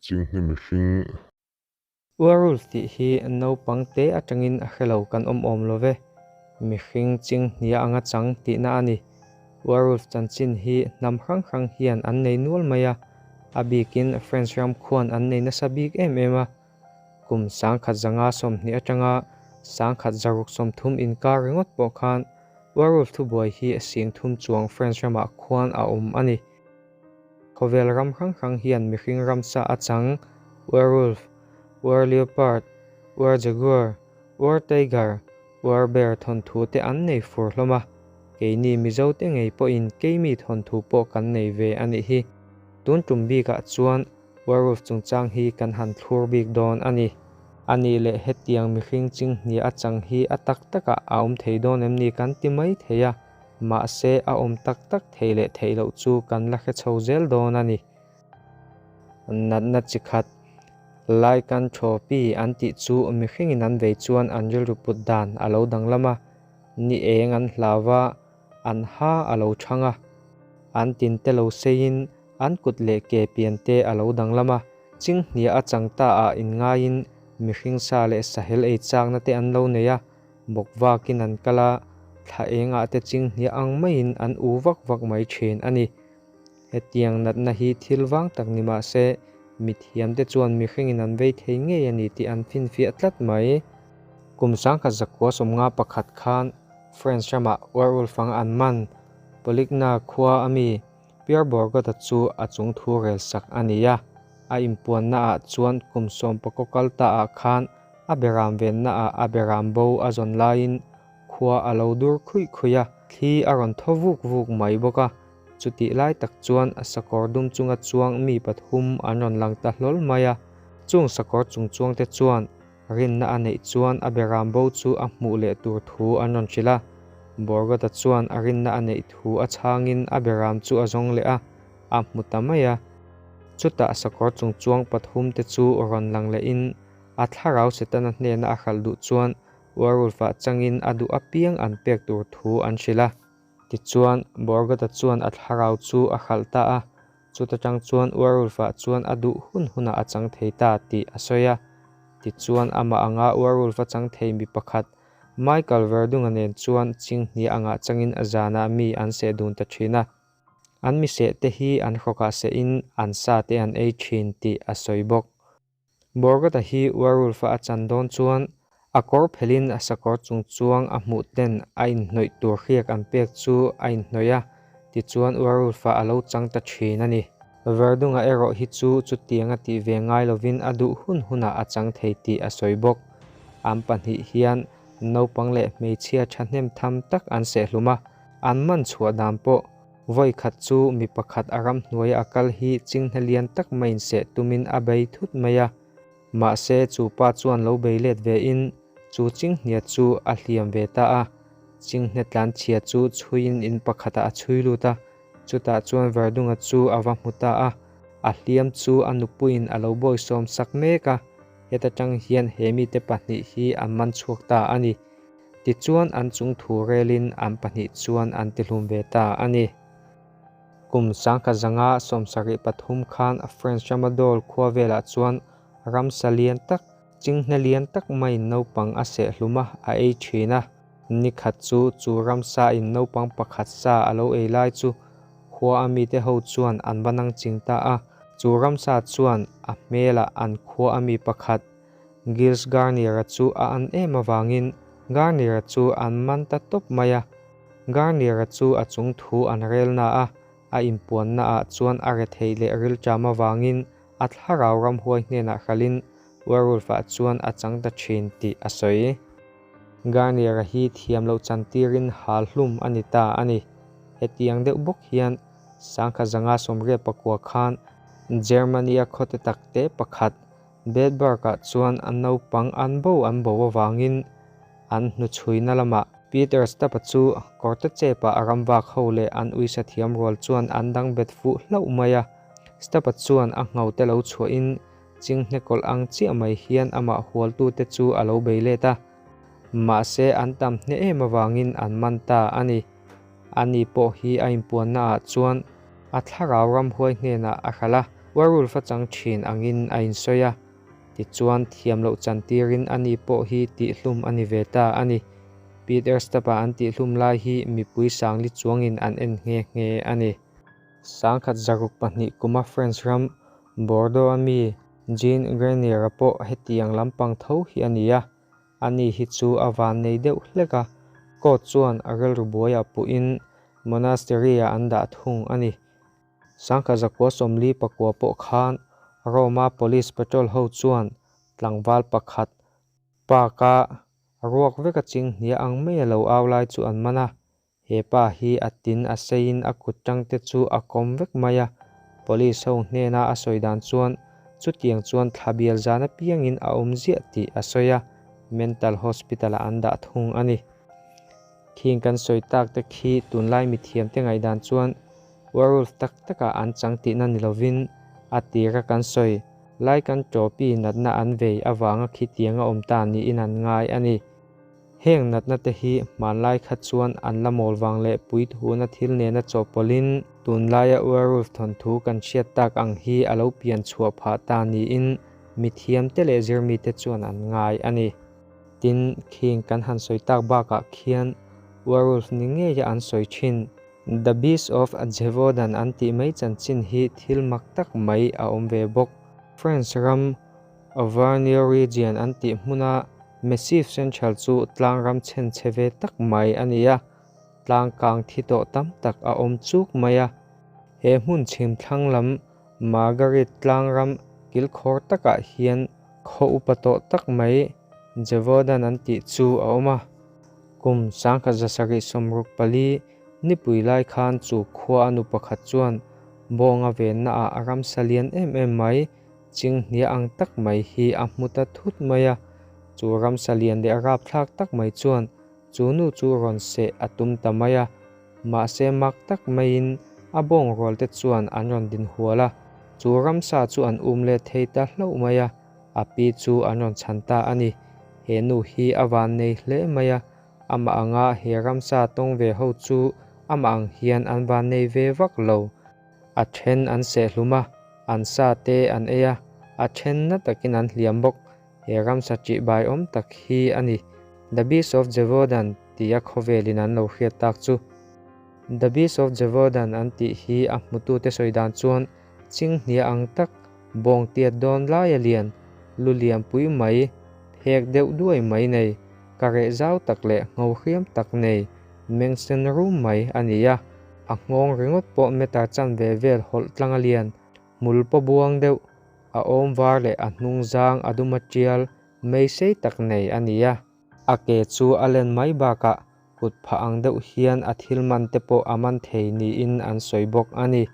Chinghne mihring. Werewolf tih hi naupang te atangin a hre lo kan awm awm lo ve. Mihring chinghnia anga chang tihna a ni. Werewolf chanchin hi hnam hrang hrang hian an nei nual mai a, a bikin French ram khuan an nei nasa bik em em a. Kum 1920 atanga 1630 inkar ringawt pawh khan werewolf thubuai hi 3000 chuang French ramah khuan a awm a ni. Khawvel ram hrang hrang hian mihring ramsa a chang, werewolf, wereleopard, werejaguar, weretiger, werebear thawnthu te an nei fur hlawm a. Keini Mizo te ngei pawhin keimi thawnthu pawh kan nei ve a nih hi. Tun tum bikah chuan werewolf chungchang hi kan han thlur bik dawn a ni. A nih leh hetiang mihring chinghnia a chang hi a tak takah a awm thei dawn em ni kan ti mai thei a. Mahse, a awm tak tak theih leh theih loh chu kan la hre chho zel dawn a ni. Natna chi khat, Lycanthropy an tih chu mihringin an vei chuan an rilru put dan a lo danglam a, ni eng an hlau a, an ha a lo chhang a, an tin te lo seiin an kut leh ke pian te a lo danglam a, chinghnia a chang ta ah inngaiin mihring sa leh sahel ei chakna te an lo nei a, Bawk vakin an kal a, thla engah te chinghnia ang maiin an u vak vak mai thin a ni. Hetiang natna hi thil vang tak ni mah se, mithiamte chuan mihringin an vei thei ngei a ni tih an finfiah tlat mai. Kum 1951 khan France ramah werewolf anga an man Polignac khua a mi Pierre Bourgault-a chu a chung thu rel sak a ni a. A inpuannaah chuan kum sawmpakaw kal taah khan a beram vennaah a beram bo a zawn laiin khua a lo dur khuih khuih a, thli a rawn thaw vuk vuk mai bawk a. Chutih lai tak chuan sakawr dum chunga chuang mi pathum an rawn lang ta hlawl mai a. Chung sakawr chung chuangte chuan rinna a neih chuan a beram bo chu a hmuh leh tur thu an rawn hrilh a. Borgota chuan a rinna a neih thu a chhangin a beram chu a zawng leh a, a hmu ta mai a. Chutah sakawr chung chuang pathum te chu rawn lang lehin a thlarau Setana hnena a hralh duh chuan werewolf-ah changin a duh apiang an pek tur thu an hrilh a. Tichuan, Borgata chuan a thlarau chu a hralh ta a, chuta tang chuan werewolf-ah chuan a duh hun hunah a chang thei ta tih a sawi a. Tichuan, amah anga werewolf a chang thei mi pakhat, Michael Verdunga nen chuan chinghnia angah changin a zanah mi an seh dun ta thin a. An miseh te hi an hrawkah sehin an sa te an ei thin tih a sawi bawk. Borgata hi werewolf-a a chan dawn chuan a kawr phelhin a sakawr chung chuang a hmuh ten a inhnawih tur hriak an pek chu a inhnawih a, tichuan werewolf-a a lo chang ta thin a ni. Verdunga erawh hi chu chutiang a tih ve ngai lovin a duh hun hunah a chang thei tih a sawi bawk. An pahnih hian naupang leh hmeichhia thahnem tham tak an sehhlum a, an man chhuah dan pawh Vawi khat chu mi pakhat a ramhnuaia a kal hi chinghne lian tak maiin seh tumin a bei thut mai a. Mahse chu pa chuan lo bei let vein chu chinghnia chu a hliam ve ta a. Chinghne tlanchhia chu chhuiin in pakhatah a chhui lut a, chutah chuan Verdunga chu a va hmu ta a. A hliam chu a nupuiin a lo bawisawm sak mek a, heta tang hian he mite pahnih hi an man chhuak ta a ni. Tichuan an chung thu relin an pahnih chuan an tihlum ve ta a ni. Kum 1973 khan French Ramadol khua velah chuan ramsa lian tak, chinghne lian tak maiin naupang a sehhlum a, a ei thin a. Ni khat chu chu ramsa in naupang pakhat sa a lo ei lai chu khua a mite ho chuan an va nang ching ta a. Chu ramsa chuan a hmelah an khua a mi pakhat Gilles Garnier-a chu a an em avangin Garnier-a chu an man ta tawp mai a. Garnier-a chu a chung thu an rel na a, a inpuanna ah chuan a rethei leh rilṭam avangin a thlarau ramhuai hnenah hralhin werewolf-ah chuan a chang ta ṭhin tih a sawi. Garnier-a hi thiam loh chantirin hal hlum a ni ta a ni. Hetiang deuh bawk hian 1989 khan Germany-a khawte takte pakhat Bedburg-ah chuan a naupang an bo an bo avangin an hnuchhuina lamah Peter Stapa chu kawrte chepah a ramvak ho leh an uisa thiam rual chuan an dang bet fuh hlauh mai a. Stapa chuan a nghaute lo chhuahin chinghne kawlh ang chiah mai hian amah hualtute chu a lo bei let a. Mahse an tam hne em avangin an man ta a ni. Ani pawh hi a inpuannaah chuan a thlarau ramhuai hnenah a hralh a. Werewolf a chang thin angin a insawi a, tichuan thiam loh chantirin ani pawh hi tihhlum a ni ve ta a ni. Peter Stubb-a an tihhlum lai hi mipui sangli chuangin an en nghe nghe a ni. 1602 kuma French ram Bordeaux-a mi Jean Grenier-a pawh hetiang lampang tho hi a ni a, ani hi chu a vannei deuh hlek a, court chuan a rilru buaiah puhin monastery-ah an dah thung a ni. 1949 pawh khan Rome-a police patrol ho chuan tlangval pakhat park-a ruak veka chinghnia ang mai a lo au lai chu an man a, he pa hi a tin a seiin a kut tangte chu a kawm vek mai a, police ho hnena a sawi dan chuan chutiang chuan thla bial zan apiangin a awm ziah tih a sawi a, mental hospital-ah an dah thung a ni. Khing kan sawi tak te khi tunlai mithiamte ngaihdan chuan werewolf tak takah an chang tihna ni lovin a tira kan sawi lai kan tawpi natna an vei avanga khitiang a awm ta niin an ngai a ni. Heng natna te hi hmanlai kha chuan an la mawl vang leh puithuna thil nena chawhpawlhin tunlaia werewolf thawnthu kan hriat tak ang hi a lo pian chhuah phah ta niin mithiamte leh zirmite chuan an ngai a ni. Tin, khing kan han sawi tak bakah khian werewolf ni ngeia an sawi thin. The Beast of Gévaudan an tih mai chanchin hi thil mak tak mai a awm ve bawk. France ram Auvergne region an tih hmuna Massif Central chu tlang ram chhenchhe ve tak mai a ni a, tlang kang thi tawh tam tak a awm chuk mai a. He hmun chhim thlang lam Margarit tlang ram kilkhawr takah hian Khaw upa tawh tak mai Jevodan an tih chu a awm a, kum 1774 nipui lai khan chu khua a nu pakhat chuan bawnga venna ah a ramsa lian em em mai, chinghnia ang tak mai hi a hmu ta thut mai a, chu ramsa lian leh rapthlak tak mai chuan chu nu chu rawn seh a tum ta mai a. Mahse mak tak maiin a bawng rual te chuan an rawn din hual a, chu ramsa chu an um let thei ta hlauh mai a, a pi chu an rawn chhan ta a ni. He nu hi a van nei hle mai a, amah anga he ramsa tawng ve ho chu amah ang hian an van nei ve vak lo. A then an seh hlum a, an sa te an ei a, a then na takin an hliam bawk. He ramsa ṭih bai awm tak hi a ni. The Beast of Gévaudan tia khawvelin an lo hriat tak chu. The Beast of Gévaudan an tih hi a hmutute sawi dan chuan chinghnia ang tak, bawng tiat dawn laia lian, lu lian pui mai, phek deuh duai mai nei, ka reh zau tak leh ngho hriam tak nei, meng sen rum mai a ni a. A nghawng ringawt pawh meter chanve vel hawlh tlang a lian, hmul paw buang deuh, A awm var leh a hnung zang a dum a tial mei sei tak nei a ni a. A ke chu a len mai bakah kut phah ang deuh hian a thil man te pawh a man thei niin an sawi bawk a ni.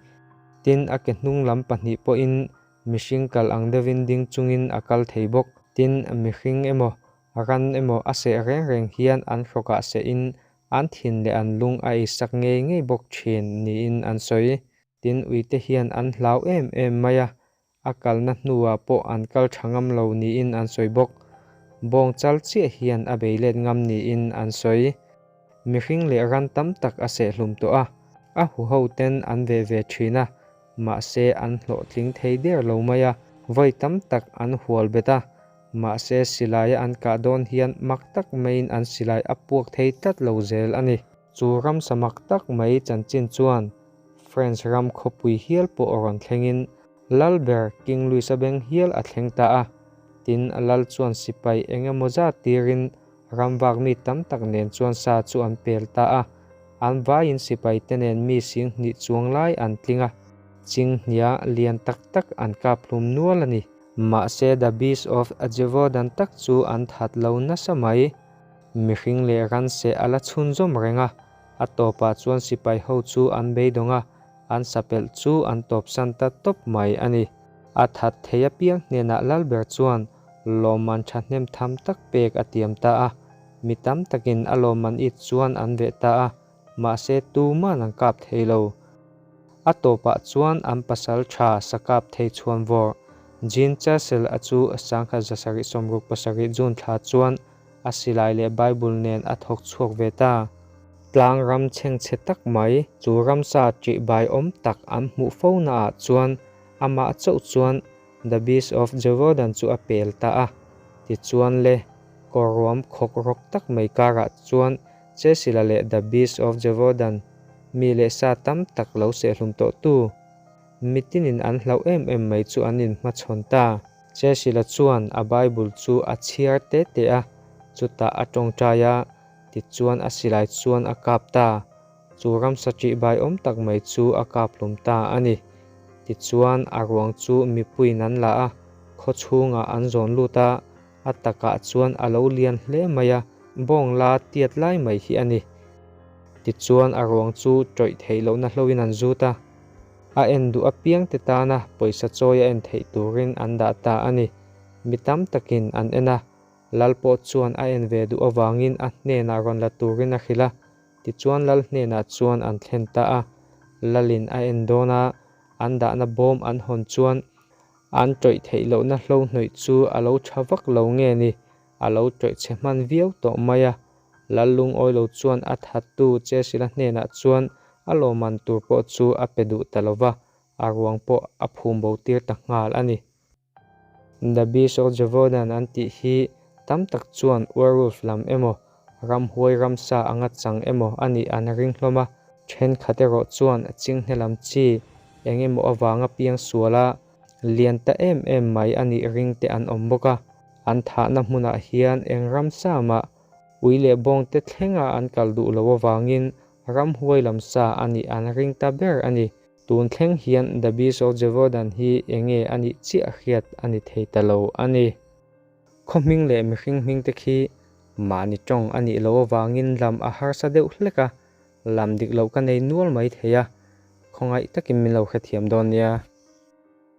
Tin, a ke hnung lam pahnih pawhin mihring kal ang deuhin ding chungin a kal thei bawk. Tin, mihring emaw, ran emaw a seh reng reng hian an hrawkah sehin an thin leh an lung a eisak ngei ngei bawk thin niin an sawi. Tin, uite hian an hlau em em mai a, a kalna hnuah pawh an kal tha ngam lo niin an sawi bawk. Bawng chal chiah hian a bei let ngam niin an sawi. Mihring leh ran tam tak a sehhlum tawh a, a huho ten an veh ve thin a, mahse an hlawhtling thei der lo mai a, vawi tam tak an hual bet a, mahse silaia an kah dawn hian mak tak maiin an silai a puak thei tlat lo zel a ni. Chu ramsa mak tak mai chanchin chuan French ram khawpui hial pawh rawn thlengin Lalber King Louis-a beng hial a thleng ta a. Tin, Lal chuan sipai eng emaw zat tirin ram vak mi tam tak nen chuan sa chu an pel ta a. An vaiin sipai te nen mi sing hnih chuang lai an tling a, chinghnia lian tak tak an kap hlum nual a ni. Mahse The Beast of Gévaudan tak chu an that lo nasa mai. Mihring leh ranseh a la chhunzawm reng a, A tawpah chuan sipai ho chu an beidawng a, an sapelh chu an tawpsan ta tawp mai a ni. A that thei apiang hnenah Lalber chuan lawmman thahnem tham tak pek a tiam ta a, mi tam takin a lawmman it chuan an veh ta a, mahse tuman an kap thei lo. A tawpah chuan an pasal tha sakap thei chhuan vawr Jean Chasel a chu 1767 June thla chuan a silai leh Bible nen a thawk chhuak ve ta. Tlang ram chhengchhe tak mai, chu ramsa ṭih bai awm tak an hmuh fo naah chuan Amah chauh chuan The Beast of Gévaudan chu a pel ta a. Tichuan le, kawrruam khawk rawk tak mai karah chuan Cecil-a leh The Beast of Gévaudan mi leh sa tam tak lo sehlum tawhtu mitinin an hlauh em em mai chu an inhmachhawn ta. Cecil-a chuan a Bible chu a chhiar te te a, chutah a tawngtai a, tichuan a silai chuan a kap ta. Chu ramsa ṭihbai awm tak mai chu a kap hlum ta a ni. Tichuan a ruang chu mipuiin an la a, khaw chhungah an zawn lut a, a takah chuan a lo lian hle mai a, bawng la tiat lai mai hi a ni. Tichuan a ruang chu ṭawih theih lohna hloin an zut a, a en duh apiangte tana pawisa chawi a en theih turin an dah ta a ni. Mi tam takin an en a, Lal pawh chuan a en ve duh avangin a hnenah rawn la turin a hrilh a, Tichuan Lal hnenah chuan an thlen ta a, Lalin a en dawn a, an dahna bawm an hawn chuan an tawih theih lohna hlo hnawih chu a lo tha vak lo nge ni, a lo tawih chhe hman viau tawh mai a. Lal lungawi lo chuan a thattu Chesila hnenah chuan a lawmman tur pawh chu a pe duh ta lo va, a ruang pawh a phum bo tir ta nghal a ni. The Beast of Gévaudan an tih hi tam tak chuan werewolf lam emaw, ramhuai ramsa anga chang emaw a nih an ring hlawm a, thenkhat erawh chuan chinghne lam chi eng emaw avanga piang suala lian ta em em mai a nih ring te an awm bawk a. An thahna hmunah hian eng ramsa mah ui leh bawngte thlenga an kal duh loh avangin ramhuai lam sa a nih an ring ta ber a ni. Tun thleng hian The Beast of Gévaudan hi enge a nih chiah hriat a ni thei ta lo a ni. Khaw hming leh mihring hming te khi mahni tawng a nih loh avangin lam a harsa deuh hlek a, lam dik loh ka nei nual mai thei a, khawngaih takin min lo hrethiam dawn nia.